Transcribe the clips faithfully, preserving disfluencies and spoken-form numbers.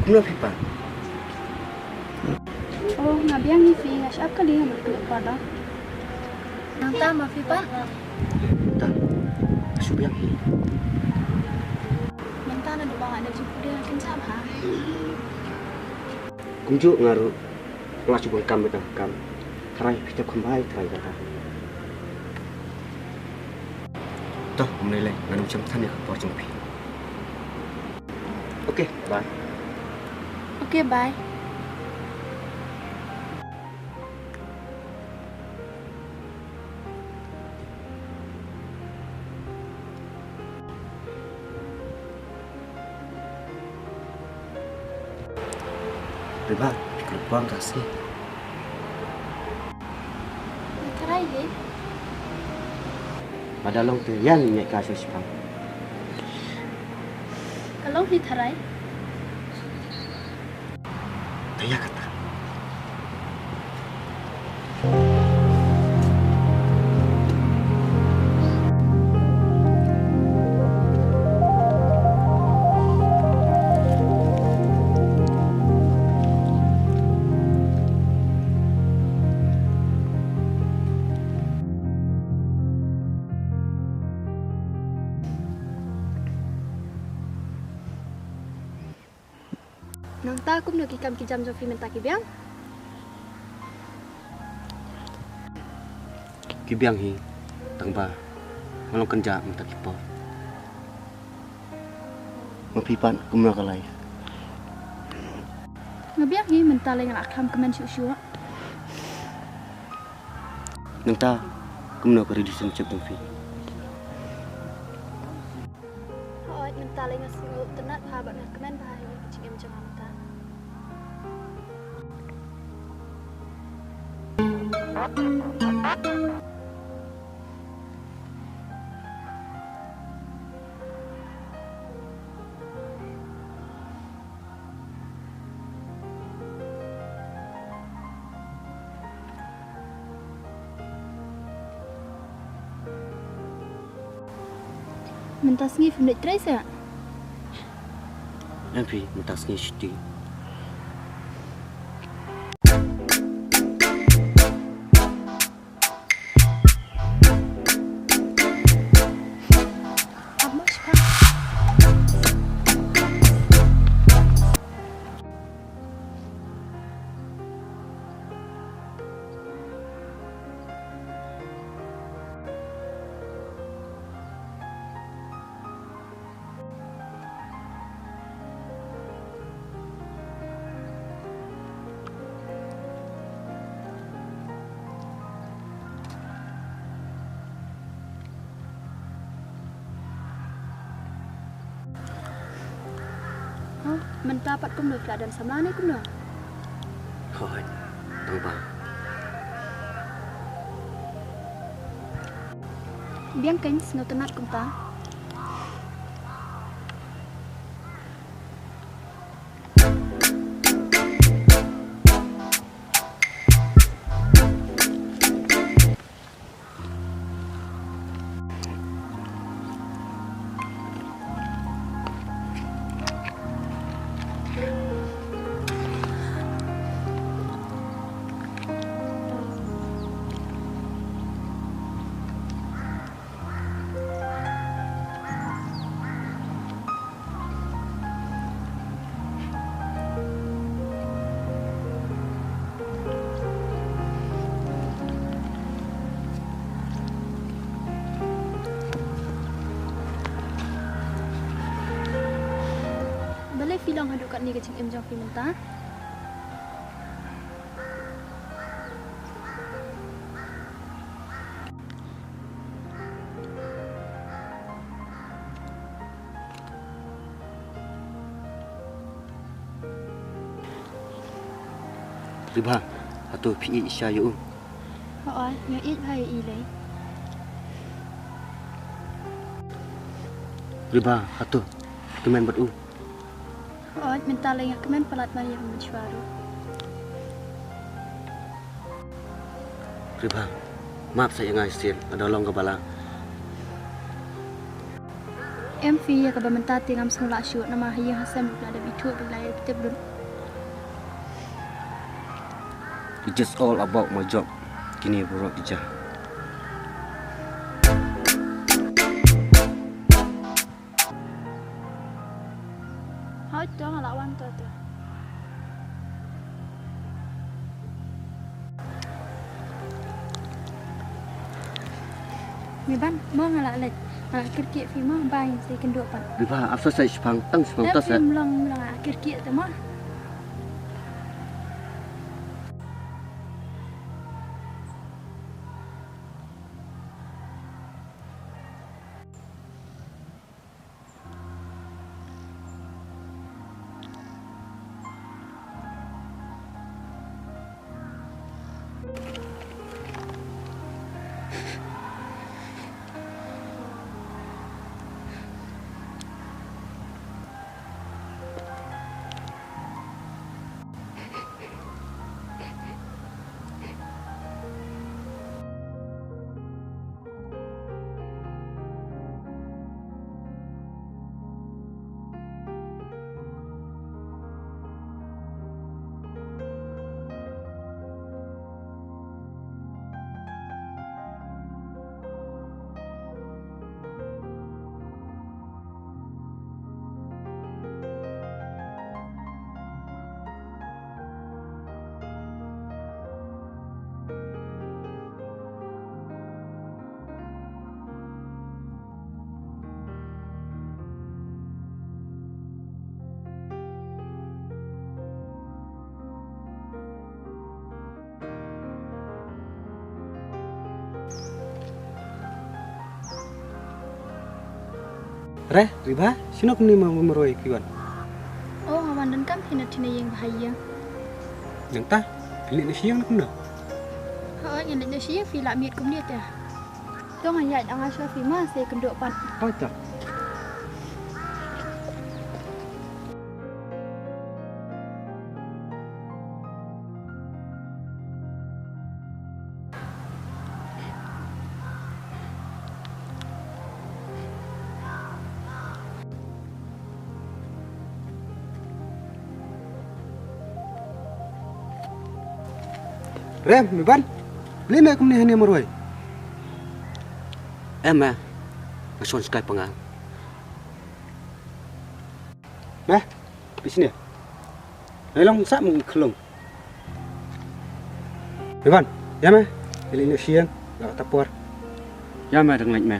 Kumno phi pat? Oh, nga biang hi phi, nga shah ap kali, nga mut kane pada. Nangta ma phi pat? Ta, shu biang hi. Nangta naduh ba nga da jingpule nga kynjah bha. Kumjuh nga ruh. Nga la shu bun kam bad kam. Tharai phi tip kham bha ïa tharai kata. To, ym lei lei, ngan ym shym than ïa ka por jong phi. Okay, bye. Okay, bye. Ribha, phi khlem buaid ka sngi. Tharai hi. Lada long te ïa ngi ngeit ka shu shipang. Ka long hi tharai. Te ïa kata. Nangta kumno ki kam ki jam jong phi mynta, ki biang? Ki biang hi, tang ba nga long kynjah mynta ki por. Ma phi pat kumno ka life? Nga biang hi, mynta lei nga la kham kmen shuh shuh. Nangta kumno ka relationship jong phi? Hooid, mynta lei nga sngewtynnat bha bad nga kmen bha ïa ka jingim jong nga mynta. Mynta sngi phim leit trei sa? Em phi, mynta sngi shuti. Hooid, mynta pat kumno, phi la don samla ne kumno? Hooid, tang ba. Biang kein, sngewtynnat kumta. Balei phi long haduh katne ka jingim jong phi mynta? Ribha, hato phi ïeit shisha ïa u? Hooid, nga ïeit bha ïa i lei. Ribha, hato phi kmen bad u? Hooid, mynta lei nga kmen palat ban ïa u mynshuwa ruh. Ribha, map sa ïa nga shisien, lada long kaba lah. Em phi, ïa kaba mynta te ngam sngewlah shuh namar ha ïing ha sem ruh la dep ithuh ba la ïa tip lut. It's just all about my job. Kine baroh ki ja. Hoi to, nga la wan to to. Meban, mo nga la leit. Nga la kyrkieh phi mo, bye, sa ïakynduh pat. Biba, ap sa sa shipang, tang shipang. Eh, tas phi eh. Mlong, mlong, nga la kyrkieh te mo. Re, Riba, shano kumne ma marwei phi wan? Oh, nga wan donkam phi na thina ïing bha ïa. Nangta, phi leit na sha ïing ne kumno? Hooid, ngan leit na sha ïing, phi lah miet kumne te. To nga ïaid nga sha phi ma, sa ïakynduh pat. Hooid to. Re, Meban. Lei me kumne hangne marwei? Em me. Nga shon skai panga. Me, phi sne. Nai long sa mung khlong. Meban, ïa me. Phi leit noh sha ïing, la ta por. Ïa me, dang leit me.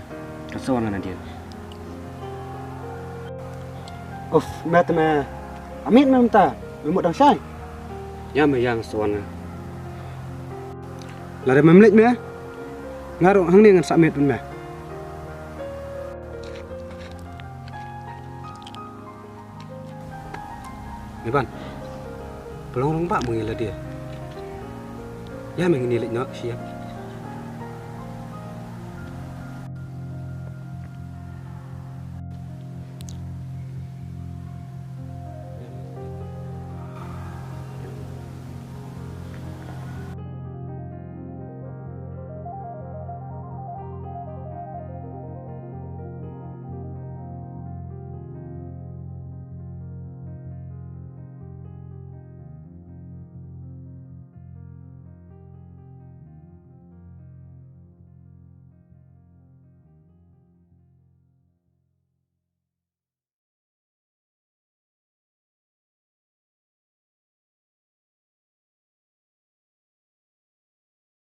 Ka sa wan nga na dien. Uf, me te me. Amit me mynta. Me mut dang shai. Ïa me, ïa nga sa wan nga. Lada mem leit me. Nga ruh hangne ngan sa miet bad me. Meban. Pynlong rong ba mung ïa lade. Ïa me ngin ïa leit noh sha ïing.